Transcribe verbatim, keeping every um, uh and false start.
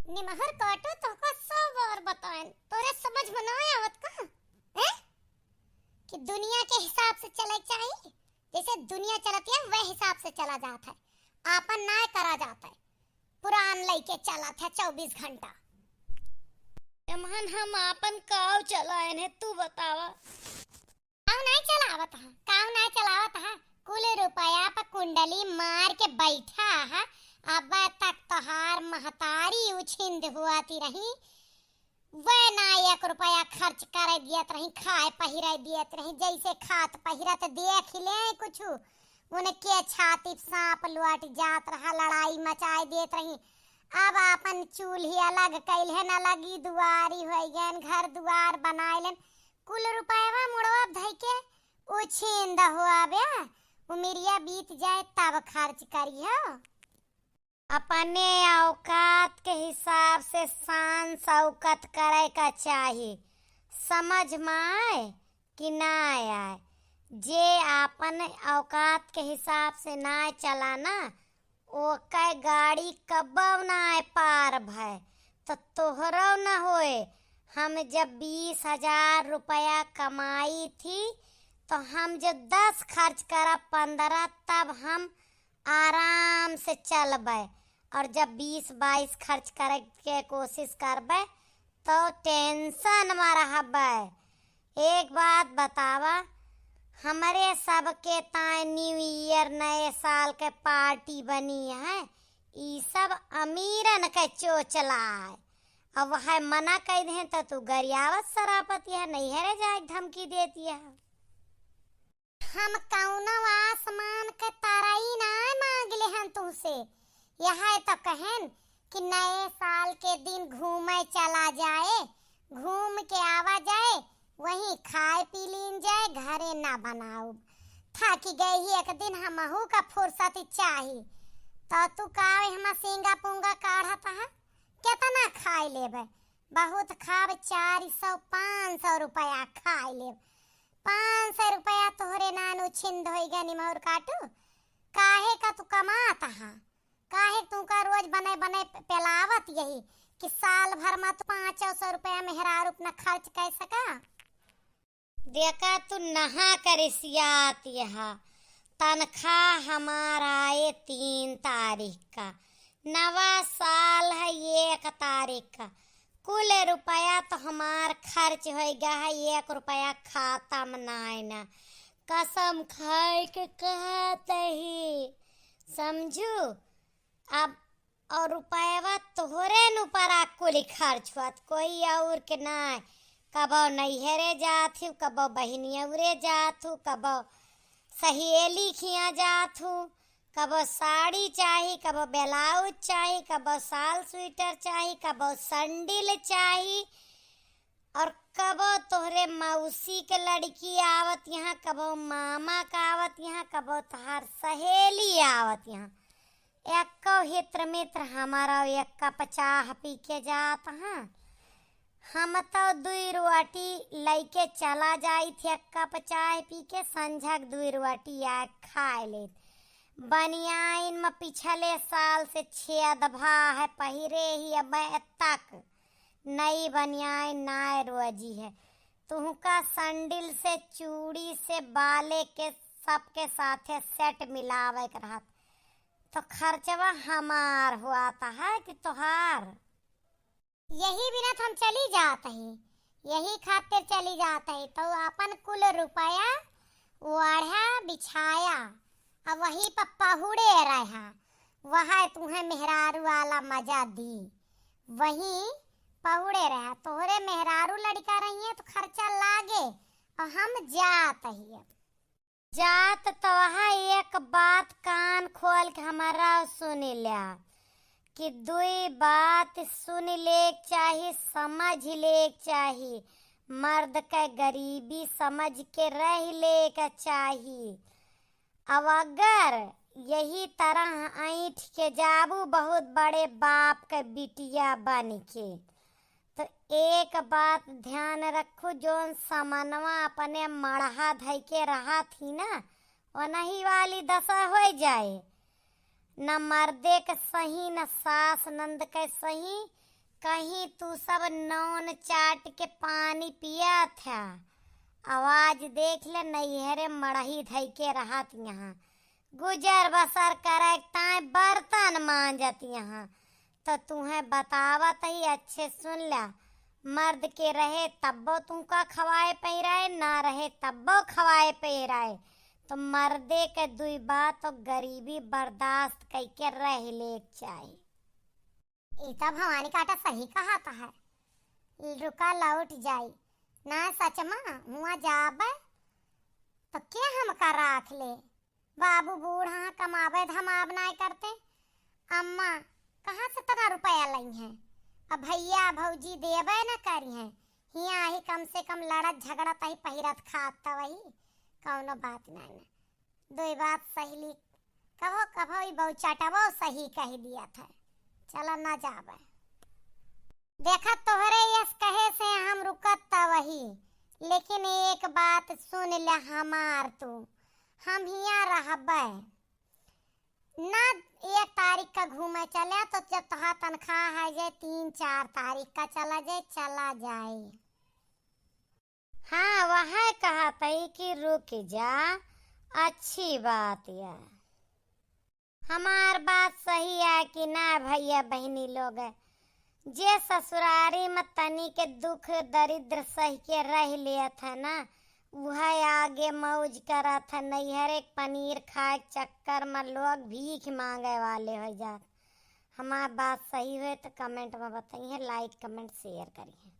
निमहर काटो, तोहका सौ बार बताएन, तोरे समझ में ना आवत का? हैं? कि दुनिया के हिसाब से चले चाही, जैसे दुनिया चलत है, वह हिसाब से चला जात है, आपन नाय करा जात है। पुरान लइके चलत है चउबीस घंटा। एमहन हम आपन काव चलाएन है, तू बतावा। काव नाय चलावत है, काव नाय चलावत है। कुल रुपया पर कुंडली मार के बैठा है। अब तक तोहार महतारी उछिंद हुआती रही, वह ना एक रुपया खर्च करे दियत रही, खाए पहिरे दियत रही, जैसे खात पहिरत देख ले कुछु, उनके छाती पे सांप लौट जात रहा, लड़ाई मचाए देत रही। अब आपन चूल्ही अलग कैल है, न लगी दुआरी होइ गयन, घर दुआर बनाए लेन, कुल रुपयवा मुड़वा धइ के उछिंद हुआ बे, उमिरिया बीत जाए तब खर्च करिहो। अपने औकात के हिसाब से शान शौकत करे का चाही, समझ में आए कि ना आए। जे आपन औकात के हिसाब से ना चला ना, ओके गाड़ी कबो ना पार भय, तो तोहरो न होए। हम जब बीस हजार रुपया कमाई थी, तो हम जो दस खर्च करब, पन्द्रह, तब हम आराम से चलबै। और जब बीस बाईस खर्च करे के कोशिश करबै, तो tension में रहबै। एक बात बतावा, हमरे सबके ताय New Year, नए साल के party बनी है, ई सब अमीरन के चोचला है। अब वह मना कइ देहें तो तू गरियावत सरापत यह नैहरे जाए के धमकी देती है। हम कौनो आसमान के तरई ना मांग लेहन तुहसे, यह तो कहेन कि नए साल के दिन घूमे चला जाए, घूम के आवा जाए, वहीं खाए पी लीन जाए, घरे ना बनाउब। थाकी गई ही एक दिन हमहू का फुर्सत चाही। तो तू का हम सींगा पूंगा काढ़त है? केतना खाए लेबे? बहुत खाब, चार सौ पाँच सौ रुपया खाए लेब। पाँच सौ रुपया तोहरे नान उछिंद होई गनी मौर काटू। काहे का तू कमात हा? काहे तू का रोज बने बने पे-, पेलावत यही कि साल भर में तू पाँच सौ रुपया मेहरारू अपना खर्च कर सका? देखा तू नहा करिसियात यहा, तनख्वाह हमार आए तीन तारीख का, नवा साल है एक तारीख का, कुल रुपया तो हमार खर्च होइ गया है, एक रुपया खाता में नाय ना। कसम खाए के कहत ही, समझू? अब और रुपयवा तोहरे न ऊपर आ कुल खर्च हुआ, कोई और के नाय। कबो नैहरे जात हूँ, कबो बहिनी औरे जात हूँ, कबो सहेली खिया जात हूँ, कबो साड़ी चाही, कबो ब्लाउज चाही, कबो साल स्वेटर चाही, कबो सैंडल चाही, और कबो तोहरे मौसी के लड़की आवत यहाँ, कबो मामा का आवत यहाँ, कबो तोहार सहेली आवत यहाँ। एक्को हित्र मित्र हमारा एक कप चाह पी के जात हैं। हम तो दुई रोटी लइके चला जाइत, एक कप चाह पी के संझक दुई रोटी आ खाए लेत। बनियाइन में पिछले साल से छेद भा है, पहिरे ही अब तक नई बनियाइन नाय रोजी है। तुहका सैंडल से, चूड़ी से, बाले के, सबके साथे सेट मिलावे के रहत, तो खर्चवा हमार हुआ था है कि तोहार? यही बिना तो हम चली जात ही, यही खातिर चली जात ही। तो अपन कुल रुपया ओढ़ा बिछाया, अब वही पर पहुड़े रहा, वह तुम्हें मेहरारू वाला मजा दी, वही पहुड़े रहा। तोहरे मेहरारू लड़का रही है तो खर्चा लागे, और हम जात ही। जात तो है, एक बात कान खोल के हमारा सुन ल्या कि दुई बात सुन ले के चाही, समझ ले के चाही। मर्द के गरीबी समझ के रह ले के चाही। अब अगर यही तरह ऐंठ के जाबू बहुत बड़े बाप के बिटिया बन के, तो एक बात ध्यान रखू, जौन समनवा अपने मड़हा धइ के रहा थी ना, ओनही वाली दशा होइ जाए। न मर्दे के सही, न सास नंद के सही, कहीं तू सब नून चाट के पानी पियत ह। आवाज देख ले, नैहरे मड़ही धई के रहत यहाँ। गुजर बसर करे ताय बर्तन मांजत यहाँ। तो तुहें बतावत ही, अच्छे सुन ल्या। मर्द के रहे तब्बो तुमका खवाए पहिराए, ना रहे तब्बो खवाए पहिराए। तो मर्दे के दुई बात तो गरीबी बर्दाश्त कइके रह ले के चाही। ई तो भवानी काटा सही कहत है। रुका, लौट जाई। ना सच मा, हुआ जाबे तो के हमका राख ले? बाबू बूढ़ हाँ, कमाबे धमाब नाय करते। अम्मा कहाँ से तना रुपया लइहैं? अब भैया भौजी देबे न करिहैं। हियाँ ही कम से कम लड़त झगड़त ही पहिरत खात त वही, कौनो बात नाय न। दुई बात सहेली, कभो कभो ई बउचटवो सही कहि दियत है। चला ना जाबे। देखा तोहरे यस कहे से हम रुकत त वही, लेकिन एक बात सुन ले हमार तू, हम हियाँ रहबे ना। एक तारीख का घूमे चले तो जब तोहार तनख्वाह आ जाए, तीन चार तारीख का चला जाए, चला जाए। हाँ, वह कहत ही कि रुक जा, अच्छी बात या। हमार बात सही है कि ना भैया बहिनी लोग? जे ससुरारी में तनी के दुख दरिद्र सह के रह लेत है ना, वह आगे मौज करत है। नैहरे के पनीर खाए के चक्कर में लोग भीख मांगे वाले हो जात। हमार बात सही होए तो comment में बताइए, like comment share करिए।